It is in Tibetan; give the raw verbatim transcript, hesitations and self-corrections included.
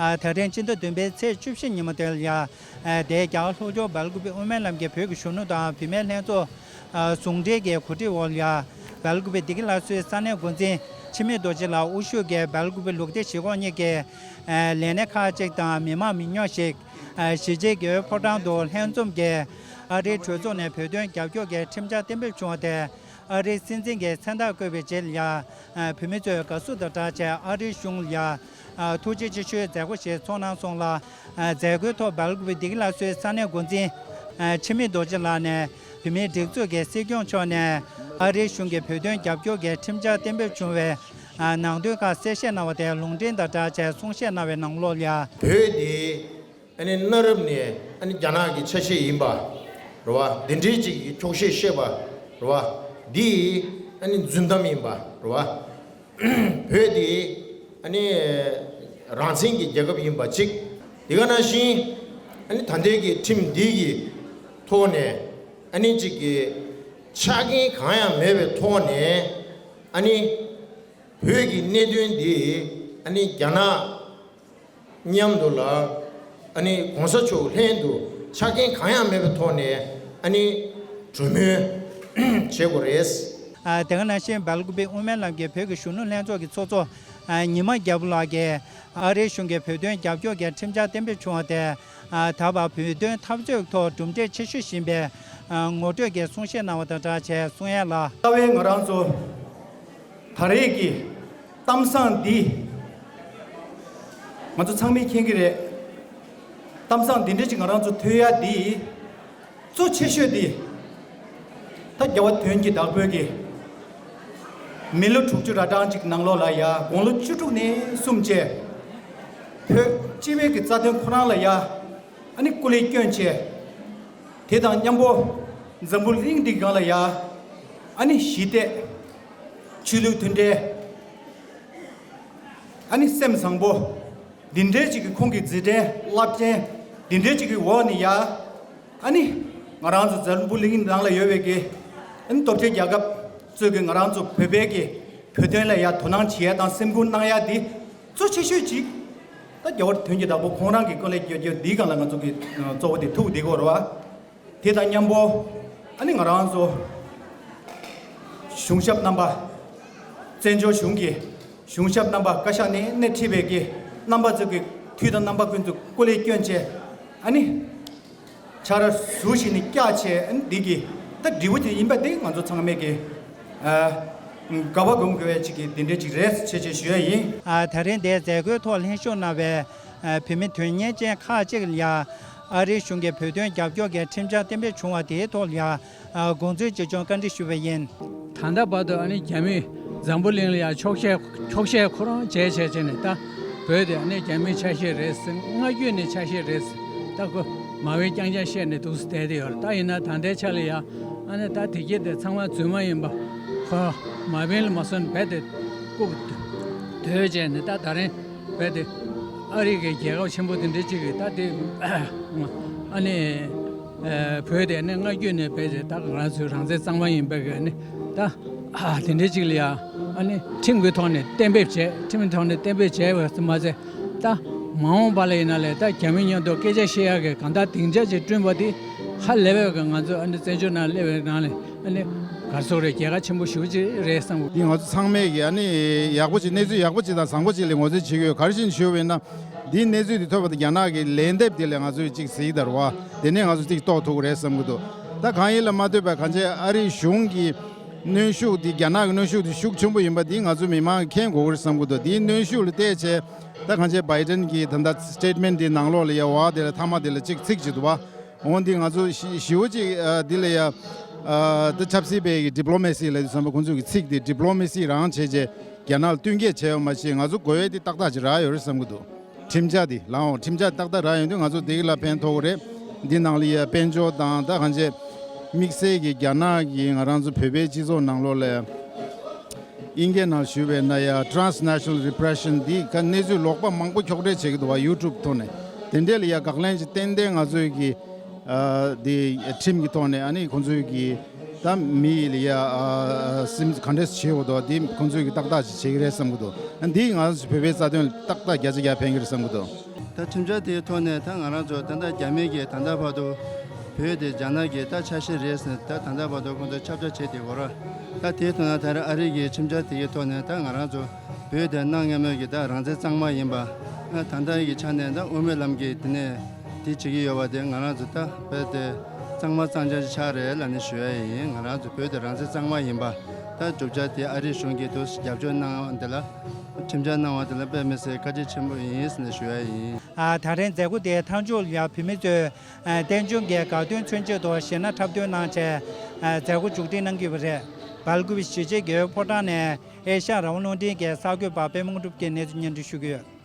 ཨ། ད་རིང་སྤྱི་ཟླ་བདུན་པའི་ཚེས་བཅུ་བཞི་ཉིན་མོ་དེ་ལ་ཡ། ཨ། དེའི་རྒྱ་གར་ལྷོ་ཕྱོགས་སྦེལ་ཀུ་པེ་དབུ་མའི་ལམ་གྱི་བོད་ཀྱི་གཞོན་ནུ་དང་བུད་མེད་ལྷན་ཚོགས། ཨ། ཟུང་འབྲེལ་གྱི་གོ་སྒྲིག་འོག་ལ་ཡ། སྦེལ་ཀུ་པེ་བདེ་སྐྱིད་སླར་གསོའི་ས་གནས་འགོ་འཛིན་འཆི་མེད་རྡོ་རྗེ་ལགས་དབུ་བཞུགས་ཀྱིས་སྦེལ་ཀུ་པེ་ལུགས་བདེ་གཞིས་ཁོངས་གཉིས་ཀྱི། ཨ། ལས་སྣེ་ཁག་ཅིག་དང་མི་མང་མི་ཉུང་ཞིག་ཨ། གཞིས་བྱེས་རྒེད་འོག་ཕོ་བྲང་དུ་ལྷན་འཛོམས་ཀྱིས་ཨ་རིའི་གྲོས་ཚོགས་ནས་བོད་དོན་རྒྱབ་སྐྱོར་གྱི་ཁྲིམས་འཆར་གཏན་འབེབས་བྱུང་བ་དེ། ཨ་རིའི་སྲིད་འཛིན་གྱིས་མཚན་རྟགས་བཀོད་པའི་རྗེས་ལ་ཡ། ཨ། བོད་མི་ཚོས་དགའ་བསུ་དང་སྦྲགས་བྱས་ཨ་རིའི་གཞུང་ལ་ཡ། ཨ། ཐུགས་རྗེ་ཆེ་ཞུའི་མཛད་སྒོ་ཞིག་ཚོགས་གནང་སོང་ལ། ཨ། མཛད་སྒོའི་ཐོག་སྦེལ་ཀུ་པེ་བདེ་སྐྱིད་སླར་གསོའི་ས་གནས་འགོ་འཛིན། ཨ། འཆི་མེད་རྡོ་རྗེ་ལགས་ནས་བོད་མིའི་སྒྲིག་འཛུགས་ཀྱི་སྲིད་སྐྱོང་མཆོག་ནས་ཨ་རིའི་གཞུང་གིས་བོད་དོན་རྒྱབ་སྐྱོར་གྱི་ཁྲིམས་འཆར་གཏན་འབེབས་བྱུང་བའི། ཨ། ནང་དོན་ཁག་གསལ་བཤད་གནང་བ་དེ་ལུང་འདྲེན་དང་སྦྲགས་བྱས་གསུང་བཤད་གནང་བའི་ནང་ལོགས་ལ་ཡ། བོད་དེ་ཨ་ནི་གནའ་རབས་ནས་ཨ་ནི་རྒྱ་ནག་གི་ཆ་ཤས་ཡིན་པ་རེད་བ། དེ་འདྲའི་ཅིག་གི་འཁྱོག་བཤད་བཤད་པ་རེད་བ། འདི་ཨ་ནི་རྫུན་གཏམ་ཡིན་པ་རེད་བ། བོད་དེ་ཨ་ནི་རང་བཙན་གྱི་རྒྱལ་ཁབ་ཡིན་པ་གཅིག་དེ་ག་ནང་བཞིན་ཨ་ནི་ད་ལྟའི་གི་ཁྲིམས་འདི་གི་ཐོག་ནས་ཨ་ནི་ཅིག་གི་ཆ་རྐྱེན་གང་ཡང་མེད་པའི་ཐོག་ནས་ཨ་ནི་བོད་ཀྱི་གནད་དོན་འདི་ཨ་ནི་རྒྱ་ནག་མཉམ་དུ་ལ་ཨ་ནི་གོང་ས་མཆོག་ལྷན་དུ་ཆ་རྐྱེན་གང་ཡང་མེད་པའི་ཐོག་ནས་ཨ་ནི་གྲོས་མོལ་བྱེད་དགོས་རེད། ཨ། དེ་ག་ནང་བཞིན་སྦེལ་ཀུ་པེ་དབུ་མའི་ལམ་གྱི་བོད་ཀྱི་གཞོན་ནུ་ལྷན་ཚོགས་ཀྱི་ཚོགས་གཙོ། ཨ། ཉི་མ་རྒྱལ་པོ་ལགས་ཀྱིས་ཨ་རིའི་གཞུང་གིས་བོད་དོན་རྒྱབ་སྐྱོར་གྱི་ཁྲིམས་འཆར་གཏན་འབེབས་བྱུང་བ་དེ། ཨ། ད་བར་བོད་དོན་འཐབ་རྩོད་ཐོག་གྲུབ་འབྲས་ཆེ་ཤོས་ཡིན་པའི། ཨ། ངོ་སྤྲོད་ཀྱི་གསུང་བཤད་གནང་བ་དང་སྦྲགས་བྱས་གསུང་ཡ་ལ། རྩ་བའི་ང་རང་ཚོ་ད་རེས་ཀྱི་གཏམ་བཟང་འདི་ང་ཚོ་ཚང་མས་མཁྱེན་གྱི་རེད། གཏམ་བཟང་འདི་འདྲ་ཅིག་ང་རང་ཚོ་ཐོས་ཡ་འདི་གཙོ་ཆེ་ཤོས་འདི་ད་རྒྱལ་བ་དོན་གྱི་བདག་པོས་ཀྱི་མི་ལོ་དྲུག་ཅུ་ར་གྲངས་ཅིག་ནང་ལོགས་ལ་ཡ་དགུང་ལོ་བཅུ་དྲུག་ནས་གསུམ་བཅས་བོད་སྤྱི་བའི་གི་རྩ་དོན་ཁོ་རང་ལ་ཡ་ཨ་ནི་སྐུ་ལས་བསྐྱོན་བྱས། དེ་དང་མཉམ་པོ་འཛམ་བུ་གླིང་འདི་སྒང་ལ་ཡ་ཨ་ནི་ཞི་བདེ་ཆོས་ལུགས་མཐུན་འབྲེལ། ཨ་ནི་སེམས་བཟང་པོ། འདི་འདྲའི་ཅིག་གི་ཁོང་གི་མཛད་འཕྲིན་རླབས་ཆེན་འདི་འདྲའི་ཅིག་གི་འོག་ནས་ཡ། ཨ་ནི་ང་རང་ཚོ་འཛམ་བུ་གླིང་ནང་ལ་ཡོད་པའི་གི་ཨ་ནི་སྟོབས་ཆེན་རྒྱལ་ཁབ་ཚོས་གི་ང་རང་ཚོ་བོད་པའི་གི་བོད་དོན་ལ་ཡ་དོ་སྣང་བྱེད་ཡ་དང་སེམས་ཁུར་གནང་ཡ་འདི་གཙོ་ཆེ་ཤོས་ཅིག་ད་རྒྱལ་བ་དོན་གྱི་བདག་པོ་ཁོང་རང་གི་སྐུ་ལས་བསྐྱོན་རྒྱུ་འདིའི་སྒང་ལ་ང་ཚོ་གི་གཙོ་བོ་དེ་ཐུག་བསྡད་ཀྱི་ཡོད་རེད་བ། དེ་དང་མཉམ་པོ་ཨ་ནི་ང་རང་ཚོ་གཞུང་ཞབས་རྣམ་པ། བཙན་བྱོལ་གཞུང་གི་གཞུང་ཞབས་རྣམ་པ་བཀའ་ཤག་ནས་སྣེ་ཁྲིད་པའི་གི་རྣམ་པ་ཚོ་གི་དུས་དང་རྣམ་པ་ཀུན་ཏུ་སྐུ་ལས་བསྐྱོན་བྱས་ཨ་ནི་ཕྱག་ར་ཟུར་ཞིག་ནས་བཀྱག་བྱས་ཨ་ནི་འདི་གི་ད་འབྲས་བུ་དེ་ཡིན་པ་དེ་ང་ཚོ་ཚང་མས་གི་ཨ་དགའ་བ་སྒོམ་དགོས་པའི་ཅིག་གི་འདི་འདྲའི་ཅིག་རེད་ཅེས་ཅེས་ཞུ་ཡ་ཡིན། ཨ། ད་རིང་འདིའི་མཛད་སྒོའི་ཐོག་ལྷན་ཞུགས་གནང་བའི་ཨ་བོད་མི་དོན་གཉེར་ཅན་ཁག་ཅིག་ལ་ཡ། ཨ་རིའི་གཞུང་གིས་བོད་དོན་རྒྱབ་སྐྱོར་གྱི་ཁྲིམས་འཆར་གཏན་འབེབས་བྱུང་བ་དེའི་ཐོག་ལ་ཡ། ཨ། དགོངས་ཚུལ་ཅིག་ཅུང་བཀའ་འདྲི་ཞུས་པ་ཡིན། ད་ལྟ་བར་དུ་ཨ་ནི་རྒྱ་མིས་འཛམ་བུ་གླིང་ལ་ཡ་འཁྱོག་བཤད་འཁྱོག་བཤད་ཁོ་རང་བྱས་བྱས་བྱས་ནས་ད་བོད་དེ་ཨ་ནི་རྒྱ་མིའི་ཆ་ཤས་རེད་ཟེར། སྔ་རྒྱུད་ནས་ཆ་ཤས་རེད་ཟེར། ད་ཁོ་མ་འོས་རྐྱང་རྐྱང་བཤད་ནས་འདུག་སེ་བསྡད་དེ་ཡོད་རེད། ད་ཡིན་ན་ད་ལྟའི་ཆ་ལ་ཡ་ཨ་ནི་ད་དེ་གྱད་དེ་ཚང་མ་རྫུན་མ་ཡིན་པ་ཁོ་མ་འཕེན་ལ་མ་སོན་བས་དེ་རྐུབ་དོད་བྱས་ནས་ད་ད་རིང་བས་དེ་ཨ་རི་གི་རྒྱལ་ཁབ་ཆེན་པོ་དེ་འདྲ་ཅིག་གིས་ད་དེ་ཨ་ནི་བོད་དེ་ནི་སྔ་རྒྱུད་ནས་བས་དེ་ད་ང་རང་ཚོའི་རང་བཙན་གཙང་མ་ཡིན་པས་གི་ནི་ད་དེ་འདྲ་ཅིག་ལ་ཡ་ཨ་ནི་ཁྲིམས་ཀྱི་ཐོག་ནས་གཏན་འབེབས་བྱས། ཁྲིམས་ཀྱི་ཐོག་ནས་གཏན་འབེབས་བྱས་པ་མ་ཚད། ད་མ་འོངས་པ་ལ་ཡིན་ན་ལས་ད་རྒྱ་མི་མཉམ་དུ་སྐད་ཆ་བཤད་ཡག་གི་གང་ལྟར་སྡིངས་ཆ་ཅིག་བསྐྲུན་པ་དེ་ཧ་ལས་པའི་གི་ང་ཚོ་ཨ་ནི་བཙན་བྱོལ་ནང་སླེབས་པའི་ནང་ལས་ཨ་ནི་ག་རེ་ཟེར་དགོས་རེད། རྒྱལ་ཁ་ཆེན་པོ་ཞེ་པོ་ཅིག་རེད་བསམ་གི། འདི་ང་ཚོ་ཚང་མས་གི་ཨ་ནི་ཡག་པོ་ཅིག་གནས་ཚུལ་ཡག་པོ་ཅིག་དང་བཟང་པོ་ཅིག་ལ་ངོས་འཛིན་བྱེད་དགོས། ག་རེ་བྱས་ནས་ཞུས་པ་ཡིན་ན་འདིའི་གནས་ཚུལ་འདི་ཐོས་པ་དང་རྒྱ་ནག་གི་ལན་འདེབས་འདི་ལས་ང་ཚོས་ཅིག་གཟིགས་དང་རེད་བ། དེ་ནས་ང་ཚོ་ཅིག་རྟོགས་ཐུབ་ཀྱི་རེད་བསམ་གི་འདུག་ད་གང་ཡིན་ལ་མ་ལྟོས་པར་གང་བྱས་ཨ་རིའི་གཞུང་གི་གནོན་ཤུགས་འདི་རྒྱ་ནག་གི་གནོན་ཤུགས་འདི་ཤུགས་ཆེན་པོ་ཡིན་པ་འདི་ང་ཚོ་མི་མང་གིས་མཁྱེན་དགོས་ཀྱི་རེད་བསམ་གི་འདུག་འདིའི་གནོན་ཤུགས་ལ་བལྟས་བྱས། ད་གང་བྱས་བྷའི་ཌེན་གྱི་ད་ལྟ་སི་ཊེཊ་མེན་ཊི་འདི་ནང་ལོགས་ལ་ཡ་བ་དེ་ལ་མཐའ་མ་དེ་ལ་གཅིག་ཚིག་ཅིག་འདུག་བ། འོ་འདི་ང་ཚོ་ཞི་ཞི་བོ་ཅིག་ཨ་འདི་ལ་ཡ་ཨ་ད་ཆབ་སྲིད་པའི་གི་ཌི་པི་ལོ་མེ་སི་ལབ་དུས་ཙམ་པ་ཁོང་ཚོ་གི་ཚིག་འདི་ཌི་པི་ལོ་མེ་སི་རང་བྱས་བྱས་རྒྱ་ནག་ལ་བསྟུན་མཁས་བྱས་པ་མ་ཤེས། ང་ཚོ་དགོས་ཡས་འདི་ཏག་ཏག་ཅིག་རག་ཡོད་རེད་བསམ་གི་འདུག་ཁྲིམས་འཆར་འདི་ལའང་ཁྲིམས་འཆར་ཏག་ཏག་རག་ཡོང་དུས་ང་ཚོ་འདི་གི་ལ་ཕན་ཐོགས་ཀྱི་རེད། འདི་ནང་ལ་ཡ་དཔལ་འབྱོར་དང་ད་གང་བྱས་དམིགས་བསལ་གྱི་རྒྱ་ནག་གིས་ང་རང་ཚོ་བོད་པའི་སྤྱི་ཚོགས་ནང་ལོགས་ལ་ཨིན་སྐད་ནང་ཞུས་པས་ན་ཡ་transnational repression འདི་ག་གནས་ཚུལ་ལོག་པ་མང་པོ་འཁྱོག་བསྒྲགས་བྱེད་ཀྱི་འདུག་བ། ཡུ་ཊུབ་ཐོག་ནས། དེ་འདྲས་ལ་ཡ་དགག་ལན་ཅིག་ཏན་ཏན་ང་ཚོའི་གི་ཨ་འདི་ཁྲིམས་ཀྱི་ཐོག་ནས་ཨ་ནི་ཁོང་ཚོའི་གི་ད་མི་ལ་ཡ་ཨ་སིམ་ག་འདྲས་བྱེད་དགོས་འདུག་འདི་ཁོང་ཚོའི་གི་ཏག་ཏག་ཅིག་བྱེད་ཀྱི་རེད་བསམ་གི་འདུག་འདི་ང་ཚོ་བོད་པའི་རྩ་དོན་ལ་ཏག་ཏག་བརྒྱ་ཆ་བརྒྱ་ཕན་གི་རེད་བསམ་གི་འདུག་ད་ཁྲིམས་འཆར་དེའི་ཐོག་ནས་ད་ང་རང་ཚོ་ད་ལྟ་རྒྱ་མི་གིས་ད་ལྟ་བར་དུ་བོད་དེ་རྒྱ་ནག་གི་ད་ཆ་ཤས་རེད་ཟེར་ནས་ད་ད་ལྟ་བར་དུ་ཁོང་ཚོ་ཁྱབ་བསྒྲགས་བྱས་དེ་གོ་ར། ད་དེའི་ཐོག་ན་ད་རེས་ཨ་རི་གི་ཁྲིམས་འཆར་དེ་གི་ཐོག་ནས་ད་ང་རང་ཚོ་བོད་དེ་གནའ་སྔ་མོའི་གི་ད་རང་བཙན་གཙང་མ་ཡིན་པ། ད་ལྟ་གི་ཆ་ནས་ད་དབུ་མའི་ལམ་གྱི་དེ་ནས་དེ་བྱེད་ཀྱི་ཡོད་པ་དེ་ང་རང་ཚོ་ད་བོད་དེ་གཙང་མ་གཙང་རྐྱང་ཅིག་ཆགས་རེད་ལབ་ནས་ཞུ་ཡ་ཡིན། ང་རང་ཚོ་བོད་དེ་རང་བཙན་གཙང་མ་ཡིན་པ། ད་བསྒྲུབ་བྱ་དེ་ཨ་རིའི་གཞུང་གིས་དུ་རྒྱབ་སྐྱོར་གནང་བ་འདི་ལ། ཁྲིམས་འཆར་གནང་བ་དེ་ལ་དཔེ་མི་སྲིད་བཀའ་དྲིན་ཆེན་པོ་ཡིན་ཟེར་ནས་ཞུ་ཡ་ཡིན། ཨ། ད་རིང་མཛད་སྒོ་དེའི་མཐའ་མཇུག་ལ་བོད་མི་ཚོས་ཨ་རྟེན་འབྱུང་གི་དགའ་སྟོན་མཚོན་ཆེད་དུ་གཞས་སྣ་འཁྲབ་སྟོན་གནང་བྱས། ཨ། མཛད་སྒོ་མཇུག་སྒྲིལ་གནང་གི་ཡོད་པ་རེད། སྦེལ་ཀོབ་གཞིས་བྱེས་རྒེད་འོག་ཕོ་བྲང་ནས་ཨེ་ཤ་ཡ་རང་དབང་རླུང་འཕྲིན་གྱི་གསར་འགོད་པ་པད་མ་དངོས་གྲུབ་ཀྱིས་གནས་ཚུལ་སྙན་སྒྲོན་ཞུ་གི་ཡོད།